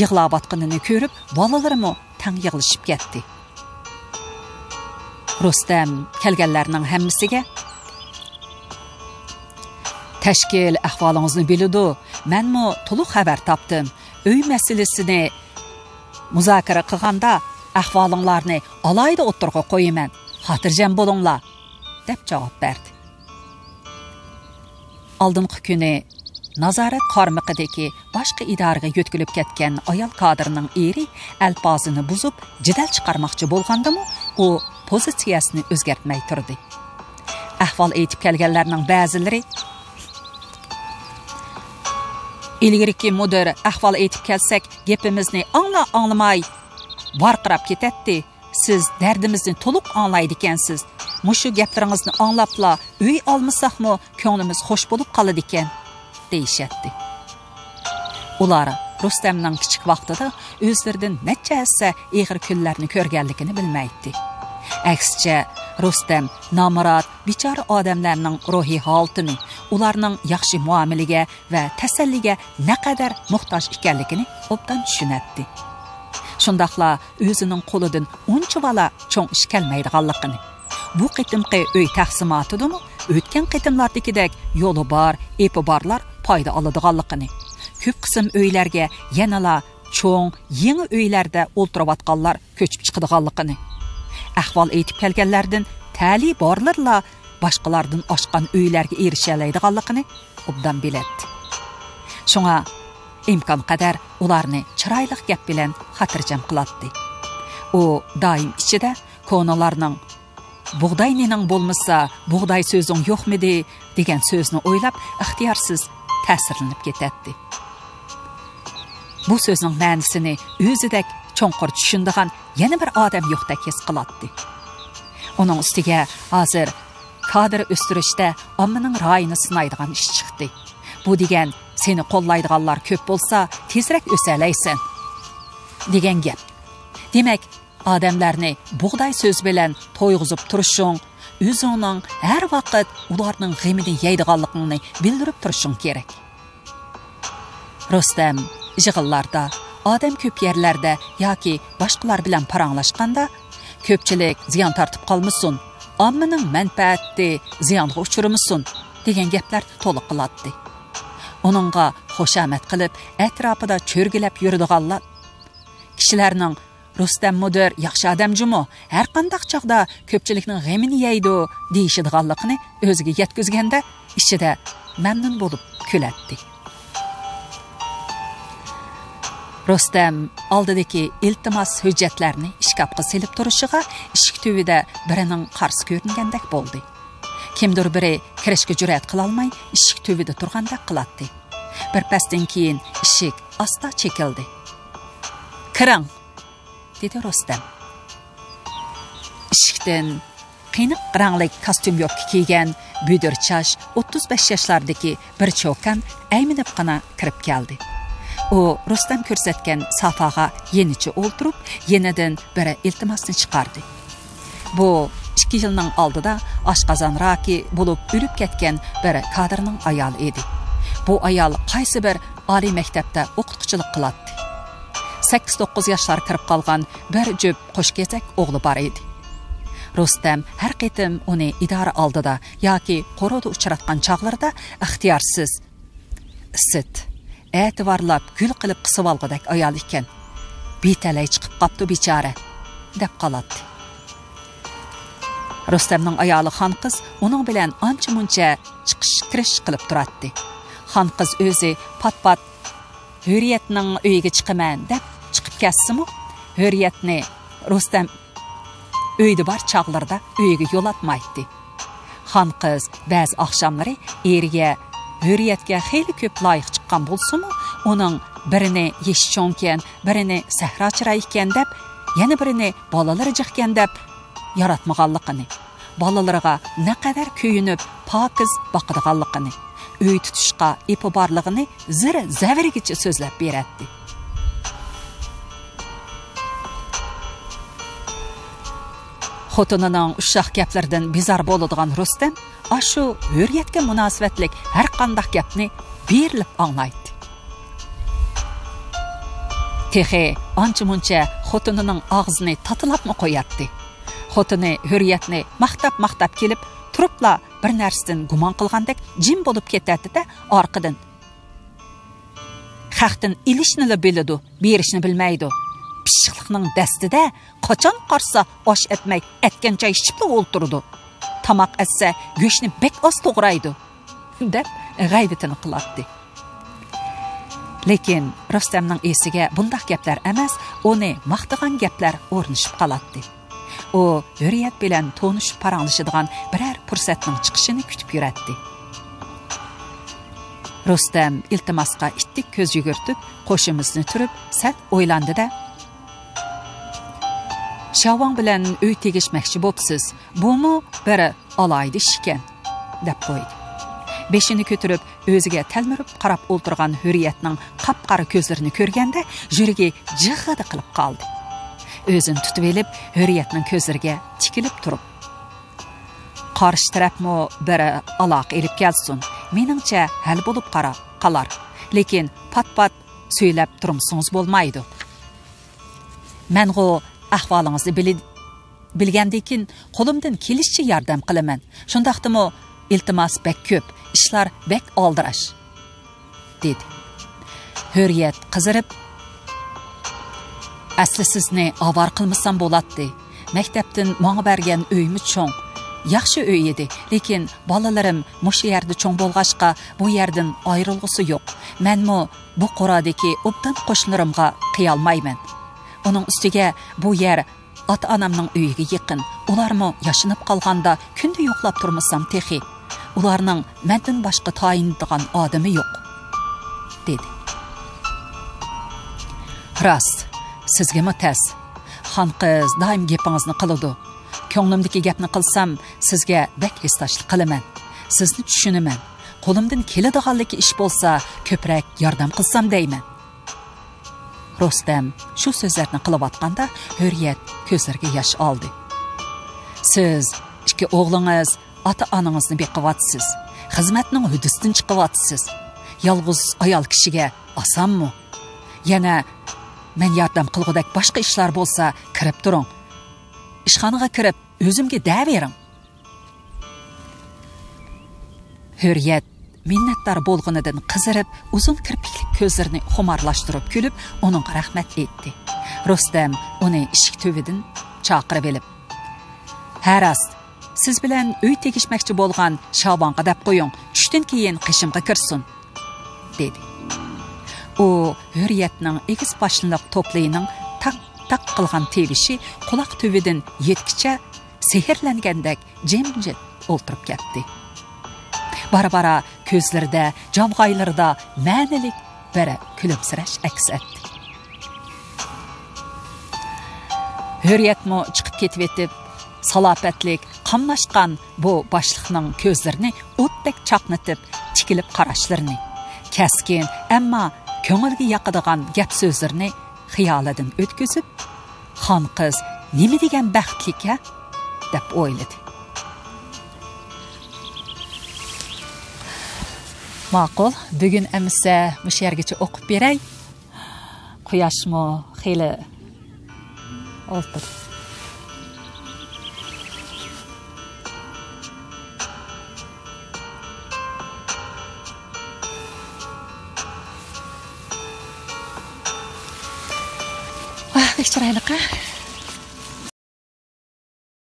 يىغلاۋاتقىنىنى كۆرۈپ، بالىلىرىمۇ تەڭ يىغلىشىپ كەتتى. رۇستەم كەلگەنلەرنىڭ ھەممىسىگە، «تەشكىل ئەھۋالىڭىزنى بىلىدۇ، مەنمۇ تولۇق خەۋەر تاپتىم. ئۆي مەسىلىسىنى مۇزاكىرە قىلغاندا، ئەھۋالىڭلارنى ئالاھىدە ئوتتۇرىغا قويىمەن، خاتىرجەم بولۇڭلار» دەپ جاۋاب بەردى. ئالدىنقى كۈنى نازارەت قارمىقىدىكى باشقا ئىدارىگە يۆتكىلىپ كەتكەن ئايال كادىرنىڭ ئېرى ئەلپازىنى بۇزۇپ، جېدەل چىقارماقچى بولغاندىمۇ، ئۇ پوزىتسىيەسىنى ئۆزگەرتمەي تۇردى. ئەھۋال ئېيتىپ كەلگەنلەرنىڭ بەزىلىرى، «ئىلگىرىكى مۇدىر ئەھۋال ئېيتىپ كەلسەك، گېپىمىزنى ئاڭلا-ئاڭلىماي ۋارقىراپ كېتەتتى. سىز دەردىمىزنى تولۇق ئاڭلايدىكەنسىز. مۇشۇ گەپلىرىڭىزنى ئاڭلاپلا ئۆي ئالمىساقمۇ كۆڭلىمىز خوش بولۇپ قالىدىكەن» دېيىشەتتى. ئۇلار رۇستەمنىڭ كىچىك ۋاقتىدا ئۆزلىرىدىن نەچچە ھەسسە ئېغىر كۈنلەرنى كۆرگەنلىكىنى بىلمەيتتى. ئەكسىچە، رۇستەم نامرات، بىچارە ئادەملەرنىڭ روھىي ھالىتىنى، ئۇلارنىڭ ياخشى مۇئامىلىگە ۋە تەسەللىگە نەقەدەر موھتاج ئىكەنلىكىنى ئوبدان چۈشىنەتتى. شۇنداقلا ئۆزىنىڭ قولىدىن ئۇنچىۋالا چوڭ ئىش كەلمەيدىغانلىقىنى، بۇ قېتىمقى ئۆي تەقسىماتىدىمۇ ئۆتكەن قېتىملاردىكىدەك يولى بار، ئېپى بارلار پايدا ئالىدىغانلىقىنى، كۆپ قىسىم ئۆيلەرگە يەنىلا چوڭ، يېڭى ئۆيلەردە ئولتۇرۇۋاتقانلار كۆچۈپ چىقىدىغانلىقىنى، ئەھۋال ئېيتىپ كەلگەنلەردىن تەلىيى بارلىرىلا باشقىلاردىن ئاشقان ئۆيلەرگە ئېرىشەلەيدىغانلىقىنى ئوبدان بىلەتتى. شۇڭا ئىمكانقەدەر ئۇلارنى چىرايلىق گەپ بىلەن خاتىرجەم قىلاتتى. ئۇ دائىم ئىچىدە كونىلارنىڭ «بۇغداي نېنىڭ بولمىسا، بۇغداي سۆزۈڭ يوقمىدى» دېگەن سۆزنى ئويلاپ، ئىختىيارسىز تەسىرلىنىپ كېتەتتى. بۇ سۆزنىڭ مەنىسىنى ئۆزىدەك چوڭقۇر چۈشىنىدىغان يەنە بىر ئادەم يوقتەك ھېس قىلاتتى. ئۇنىڭ ئۈستىگە ھازىر كادىر ئۆستۈرۈشتە ئاممىنىڭ رايىنى سىنايدىغان ئىش چىقتى. بۇ دېگەن، «سېنى قوللايدىغانلار كۆپ بولسا، تېزرەك ئۆسەلەيسەن» دېگەن گەپ. دېمەك، ئادەملەرنى بۇغداي سۆز بىلەن تويغۇزۇپ تۇرۇشۇڭ، ئۆزۈڭنىڭ ھەر ۋاقىت ئۇلارنىڭ غېمىنى يەيدىغانلىقىڭنى بىلدۈرۈپ تۇرۇشۇڭ كېرەك. رۇستەم يىغىنلاردا، ئادەم كۆپ يەرلەردە ياكى باشقىلار بىلەن پاراڭلاشقاندا، «كۆپچىلىك زىيان تارتىپ قالمىسۇن، ئاممىنىڭ مەنپەئەتى زىيانغا ئۇچرىمىسۇن» دېگەن گەپلەرنى تولا قىلاتتى. ئۇنىڭغا خۇشامەت قىلىپ، ئەتراپىدا چۆرگىلەپ يۈرىدىغانلار، كىشىلەرنىڭ رۇستەم مۇدىر ياخشى ئادەم جۇمۇ، ھەرقانداق چاغدا كۆپچىلىكنىڭ غېمىنى يەيدۇ، دېيىشىدىغانلىقىنى ئۆزىگە يەتكۈزگەندە، ئىچىدە مەمنۇن بولۇپ كۈلەتتى. رۇستەم ئالدىدىكى ئىلتىماس ھۆججەتلەرنى ئىشكاپقا سېلىپ تۇرۇشىغا ئىشىك تۈۋىدە بىرىنىڭ قارىسى كۆرۈنگەندەك بولدى. كىمدۇر بىرى كىرىشكە جۈرئەت قىلالماي ئىشىك تۈۋىدە تۇرغاندەك قىلاتتى. بىر پەستىن كېيىن ئىشىك ئاستا چېكىلدى. «كىرىڭ!» دېدى رۇستەم. ئىشىكتىن قېنىق رەڭلىك كاستيۇم يوپكا كىيگەن، بۈدۈر چاچ، ئوتتۇز بەش ياشلاردىكى بىر چوكان ئەيمىنىپقىنا كىرىپ كەلدى. ئۇ رۇستەم كۆرسەتكەن سافاغا يېنىچە ئولتۇرۇپ، يېنىدىن بىر ئىلتىماسنى چىقاردى. بۇ ئىككى يىلنىڭ ئالدىدا ئاشقازان راكى بولۇپ ئۆلۈپ كەتكەن بىر كادىرنىڭ ئايالى ئىدى. بۇ ئايال قايسى بىر ئالىي مەكتەپتە ئوقۇتقۇچىلىق قىلاتتى. سەككىز توققۇز ياشلار كىرىپ قالغان بىر جۈپ قوشكېزەك ئوغلى بار ئىدى. رۇستەم ھەر قېتىم ئۇنى ئىدارە ئالدىدا ياكى قورۇدا ئۇچراتقان چاغلىرىدا ئىختىيارسىز «ئىسىت، ئەتىۋارلاپ گۈل قىلىپ قىسىۋالغۇدەك ئايال ئىكەن. بىتەلەي چىقىپ قاپتۇ بىچارە» دەپ قالاتتى. رۇستەمنىڭ ئايالى خانقىز ئۇنىڭ بىلەن ئانچە-مۇنچە چىقىش-كىرىش قىلىپ تۇراتتى. خانقىز ئۆزى پات-پات ھۆرىيەتنىڭ ئۆيىگە چىقىمەن دەپ چىقىپ كەتسىمۇ، ھۆرىيەتنى رۇستەم ئۆيدە بار چاغلىرىدا ئۆيىگە يولاتمايتتى. خانقىز بەزى ئاخشاملىرى ئېرىگە ھۆرىيەتكە خېلى كۆپ لايىق چىققان بولسىمۇ، ئۇنىڭ بىرىنى يېشى چوڭكەن، بىرىنى سەھرا چىراي ئىكەن دەپ، يەنە بىرىنى بالىلىرى جىقكەن دەپ ياراتمىغانلىقىنى، بالىلىرىغا نەقەدەر كۆيۈنۈپ، پاكىز باقىدىغانلىقىنى، ئۆي تۇتۇشقا ئېپى بارلىقىنى زىر-زەۋرىگىچە سۆزلەپ بېرەتتى. خوتۇنىنىڭ ئۇششاق گەپلىرىدىن بىزار بولىدىغان رۇستەم ئاشۇ ھۆرىيەتكە مۇناسىۋەتلىك ھەر قانداق گەپنى بېرىلىپ ئاڭلايتتى. تېخى ئانچە-مۇنچە خوتۇنىنىڭ ئاغزىنى تاتىلاپمۇ قوياتتى. خوتۇنى ھۆرىيەتنى ماختاپ-ماختاپ كېلىپ، تۇرۇپلا بىر نەرسىدىن گۇمان قىلغاندەك جىم بولۇپ كېتەتتى-دە، ئارقىدىن: «خەقتىن ئېلىشنىلا بىلىدۇ، بېرىشنى بىلمەيدۇ. پىششىقلىقنىڭ دەستىدە قاچان قارىسا ئاش ئەتمەي، ئەتكەن چاي ئىچىپلا ئولتۇرىدۇ. تاماق ئەتسە گۆشنى بەك ئاز توغرايدۇ» دەپ غەيۋىتىنى قىلاتتى. لېكىن رۇستەمنىڭ ئېسىگە بۇنداق گەپلەر ئەمەس، ئۇنى ماختىغان گەپلەر ئورنىشىپ قالاتتى. ئۇ ھۆرىيەت بىلەن تونۇشۇپ پاراڭلىشىدىغان بىرەر پۇرسەتنىڭ چىقىشىنى كۈتۈپ يۈرەتتى. رۇستەم ئىلتىماسقا ئىتتىك كۆز يۈگۈرتۈپ، قوشىمىزنى تۈرۈپ، سەل ئويلاندى-دە: «شياۋ ۋاڭ بىلەن ئۆي تېگىشمەكچى بوپسىز. بۇمۇ بىر ئالاھىدە ئىش ئىكەن» دەپ قويدى. بېشىنى كۆتۈرۈپ، ئۆزىگە تەلمۈرۈپ قاراپ ئولتۇرغان ھۆرىيەتنىڭ قاپقارا كۆزلىرىنى كۆرگەندە، يۈرىكى جىغغىدە قىلىپ قالدى. ئۆزىنى تۇتۇۋېلىپ، ھۆرىيەتنىڭ كۆزلىرىگە تىكىلىپ تۇرۇپ: «قارشى تەرەپمۇ بىر ئالاقە ئېلىپ كەلسۇن، مېنىڭچە ھەل بولۇپ قارا-، قالار. لېكىن پات-پات سۆيلەپ تۇرمىسىڭىز بولمايدۇ. مەنغۇ ئەھۋالىڭىزنى بىلى-، بىلگەندىن كېيىن قولۇمدىن كېلىشىچە ياردەم قىلىمەن. شۇنداقتىمۇ ئىلتىماس بەك كۆپ، ئىشلار بەك ئالدىراش» دېدى. ھۆرىيەت قىزىرىپ: «ئەسلى سىزنى ئاۋارە قىلمىسام بولاتتى. مەكتەپتىن ماڭا بەرگەن ئۆيمۇ چوڭ، ياخشى ئۆي ئىدى. لېكىن بالىلىرىم مۇشۇ يەردە چوڭ بولغاچقا، بۇ يەردىن ئايرىلغۇسى يوق. مەنمۇ بۇ قورادىكى ئوبدان قوشنىلىرىمغا قىيالمايمەن. ئۇنىڭ ئۈستىگە بۇ يەر ئاتا-ئانامنىڭ ئۆيىگە يېقىن. ئۇلارمۇ ياشىنىپ قالغاندا كۈندە يوقلاپ تۇرمىسام تېخى. ئۇلارنىڭ مەندىن باشقا تايىنىدىغان ئادىمى يوق» دېدى. «راست، سىزگىمۇ تەس. خانقىز دائىم گېپىڭىزنى قىلىدۇ. كۆڭلۈمدىكى گەپنى قىلسام، سىزگە بەك ھېسداشلىق قىلىمەن. سىزنى چۈشىنىمەن. قولۇمدىن كېلىدىغانلىكى ئىش بولسا، كۆپرەك ياردەم قىلسام دەيمەن.» رۇستەم شۇ سۆزلەرنى قىلىۋاتقاندا، ھۆرىيەت كۆزلىرىگە ياش ئالدى. «سىز ئىككى ئوغلىڭىز، ئاتا-ئانىڭىزنى بېقىۋاتىسىز. خىزمەتنىڭ ھۆددىسىدىن چىقىۋاتىسىز. يالغۇز ئايال كىشىگە ئاسانمۇ؟ يەنە مەن ياردەم قىلغۇدەك باشقا ئىشلار بولسا، كىرىپ تۇرۇڭ. ئىشخانىغا كىرىپ، ئۆزۈمگە دەۋېرىڭ.» ھۆرىيەت مىننەتدار بولغىنىدىن قىزىرىپ، ئۇزۇن كىرپىكلىك كۆزلىرىنى خۇمارلاشتۇرۇپ كۈلۈپ، ئۇنىڭغا رەھمەت ئېيتتى. رۇستەم ئۇنى ئىشىك تۈۋىدىن چاقىرىۋېلىپ، ھە راست، سىز بىلەن ئۆي تېگىشمەكچى بولغان شاۋانغا دەپ قويۇڭ، چۈشتىن كېيىن قېشىمغا كىرسۇن، دېدى. ئۇ ھۆرىيەتنىڭ ئېگىز باشنىلىق توپلىيىنىڭ تاق-تاق قىلغان تىۋىشى قۇلاق تۈۋىدىن يەتكىچە سېھىرلەنگەندەك جىمجىت ئولتۇرۇپ كەتتى. بارا-بارا كۆزلىرىدە، جابغايلىرىدا مەنىلىك بىر كۈلۈمسىرەش ئەكس ئەتتى. ھۆرىيەتمۇ چىقىپ كېتىۋېتىپ، سالاپەتلىك قاملاشقان بۇ باشلىقنىڭ كۆزلىرىنى ئوتتەك چاقنىتىپ، تىكىلىپ قاراشلىرىنى، كەسكىن، ئەمما كۆڭۈلگە ياقىدىغان گەپ سۆزلىرىنى خىيالىدىن ئۆتكۈزۈپ، خان قىز نېمە دېگەن بەختلىك ھە؟ دەپ ئويلىدى. ماقۇل، بۈگۈن ئەمىسە مۇشۇ يەرگىچە ئوقۇپ بېرەي. قۇياشمۇ خېلى ئولتۇر. ۋاھ، بەك چىرايلىق ھە.